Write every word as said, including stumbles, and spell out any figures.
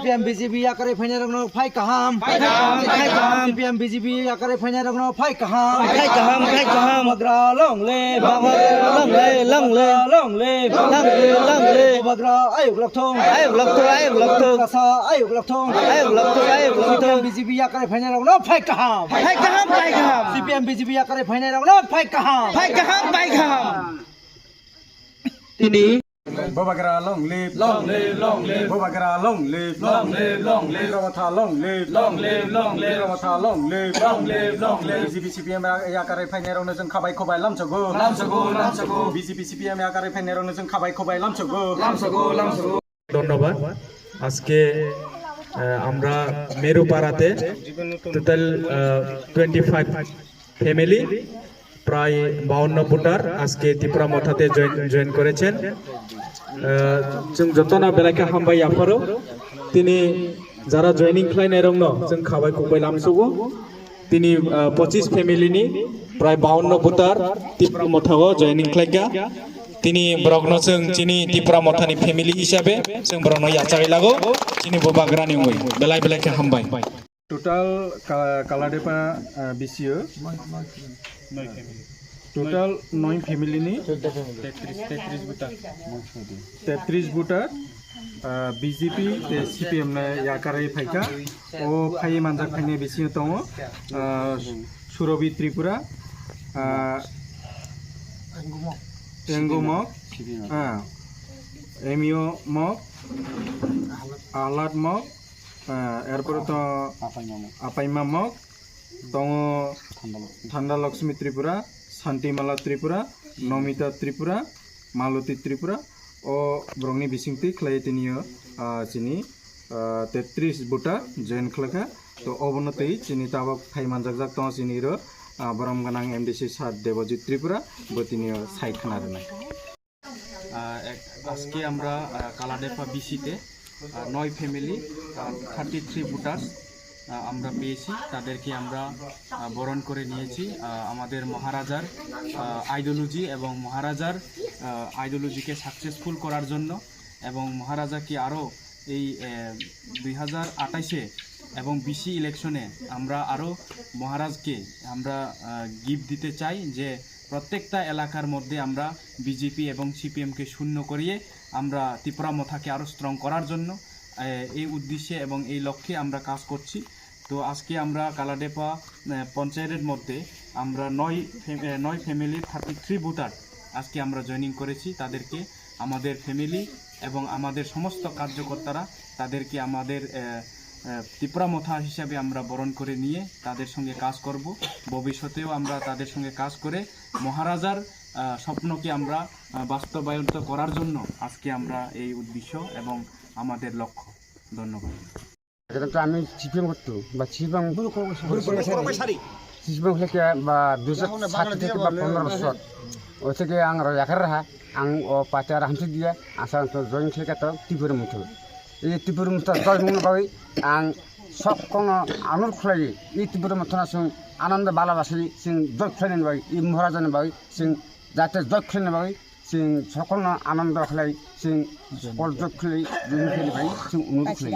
C P M B J P yakarwi phainairokno phai kaham. Phai kaham, phai kaham. C P M B J P yakarwi phainairokno phai kaham. Phai kaham, phai kaham. Bubagra long live. Bubagra long live, long live. Bubagra long live. Long live, long live. Bubagra ayuk lokthung. Ayuk lokthung, ayuk lokthung. Kasa ayuk lokthung. Ayuk lokthung, ayuk lokthung. C P M B J P yakarwi phainairokno phai kaham. Phai kaham, phai kaham. C P M B J P yakarwi phainairokno phai kaham. Phai kaham, phai kaham. Tini Bubagra long live. Long live, long live. Bubagra long live. Long live, long live. Tipra Motha long live. Long live, long live. Tipra Motha long live. Long live, long live. B J P C P M ya-, yakarwi phainairokno chwng khabai khubai lamsogo. Lamsogo, lamsogo. B J P C P M yakarwi phainairokno chwng khabai khubai lamsogo. Lamsogo, lamsogo. ধন্যবাদ। আজকে, আহ, আমরা মেরুপাড়াতে টোটাল, আহ, twenty five family, প্রায় বাউন্ন ভোটার আজকে তিপ্রা মথাতে join, join করেছেন। আহ, chwng jotono belai khe hambai yapharo. Tini jara joining khlainairokno chwng khabai khukbai lamsugo. Tini, ah, pochis family ni prai bawanno voter Tipra Motha o joining khlaikha. Tini borokno chwng chini Tipra Motha ni family hisabe chwng borokno yachagwi lago. Chini bubagra ni wngwi belai belai khe hambai. Total Ka-, Kaladepa, ah, B C O. Total noi family ni tetris, tetris voter. Tetris voter, ah, B J P tei C P M no yakarwi phaikha. O phaiwi manjak phainai bisingo tongo, ah, Surobi Tripura, ah, Engo Mok, ah, Emio Mok, Ahlad Mok, ah, erpore to Apaima Mok, tongo Thanda Lakshmi Tripura, Santimala Tripura, Nomita Tripura, Maloti Tripura, o borokni bisingtwi khlai tini o, ah, chini, ah, tetris voter join khlakha. To obono twi chini tabok phai manjakjak tongo chini ro, ah, borom gwnang M D C sir Debojit Tripura, bo tini o sai khna rwnai. আহ, এক-, আজকে আমরা, আহ, কালাডেপা বিসিতে, আহ, নয় ফ্যামিলি, আহ, thirty three voters, আহ, আমরা পেয়েছি। তাদেরকে আমরা, আহ, বরণ করে নিয়েছি। আহ, আমাদের মহারাজার, আহ, আইডিওলজি এবং মহারাজার, আহ, আইডিওলজিকে সাকসেসফুল করার জন্য এবং মহারাজাকে আরও এই, আহ, দুই হাজার আঠাশে এবং বিসি ইলেকশনে আমরা আরও মহারাজকে আমরা, আহ, গিফট দিতে চাই যে প্রত্যেকটা এলাকার মধ্যে আমরা বিজেপি এবং সিপিএমকে শূন্য করিয়ে আমরা তিপ্রা মথাকে আরও স্ট্রং করার জন্য, আহ, এই উদ্দেশ্যে এবং এই লক্ষ্যে আমরা কাজ করছি। তো আজকে আমরা কালাডেপা, আহ, পঞ্চায়েতের মধ্যে আমরা নয় ফ্যা-, আহ, নয় ফ্যামিলি থার্টি থ্রি ভোটার আজকে আমরা জয়েনিং করেছি। তাদেরকে আমাদের ফ্যামিলি এবং আমাদের সমস্ত কার্যকর্তারা তাদেরকে আমাদের, আহ, আহ, তিপ্রা মথা হিসাবে আমরা বরণ করে নিয়ে তাদের সঙ্গে কাজ করব। ভবিষ্যতেও আমরা তাদের সঙ্গে কাজ করে মহারাজার, আহ, স্বপ্নকে আমরা, আহ, বাস্তবায়িত করার জন্য আজকে আমরা এই উদ্দেশ্য এবং আমাদের লক্ষ্য। ধন্যবাদ। এটা তো আমি সিপিএম করতো বা সিপিএম সিপিএম থেকে বা দুই হাজার সাত থেকে বা পনেরো বছর ওই থেকে আং রাখা রাখা আং ও পাঁচ আর হামসি দিয়া আসা তো জয়েন থেকে তো টিপুরে মুঠো এই টিপুরে মুঠো জয় মুঠো বাবু আং সব কোনো আনুর খুলাই এই টিপুরে মুঠো না সিং আনন্দ বালাবাসি সিং জয় খুলাই বাবু এই মহারাজানি বাবু সিং যাতে জয় খুলাই বাবু সিং সকল আনন্দ খুলাই সিং সকল জয় খুলাই জয় খুলাই বাবু সিং অনুরোধ খুলাই